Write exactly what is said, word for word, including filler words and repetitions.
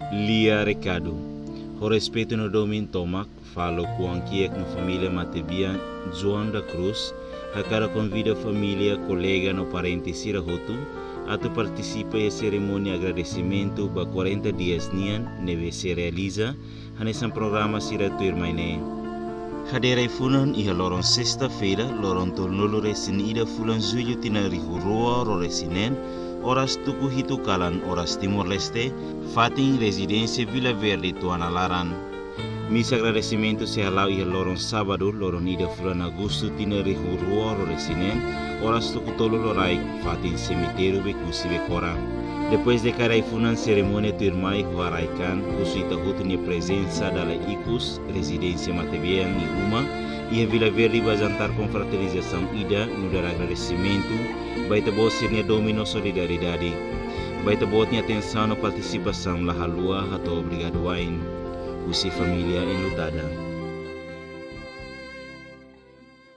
Lia rekadu. Ho respeitu no domin tomak, falo kuankiak no família matebian João da Cruz, hakarak konvida família, kolega no parente sira hotu atu partisipa iha serimónia agradesimentu ba quarenta dias nian ne'ebé sei realiza hanesan programa sira tuirmai ne'e. Hadeer ai-funan iha loron sesta-feira, loron tolunulu resin ida fulan Jullu tinan rihun rua ruanulu resin neen, oras tuku hitu kalan oras Timor-Leste, fatin rezidénsia Vila Verde Tuanalaran. Misa agradesimentu sei hala'o iha loron sábadu, loron ida fulan Agostu tinan rihun rua ruanulu resin neen, oras tuku tolu loraik, fatin semitériu Becusi Becora. Depois de kaer ai-funan, serimónia tuirmai ho haraik-an, husu ita hotu nia prezensa dala ikus, rezidénsia matebian nia uma, iha Vila Verde ba jantar konfraternizasaun ida, nu'udar agradesimentu ba ita-boot sira-nia domin no solidariedade. Ba ita-boot nia atensaun no partisipasaun la haluha hato'o obrigadu wa'in. Husi família enlutada.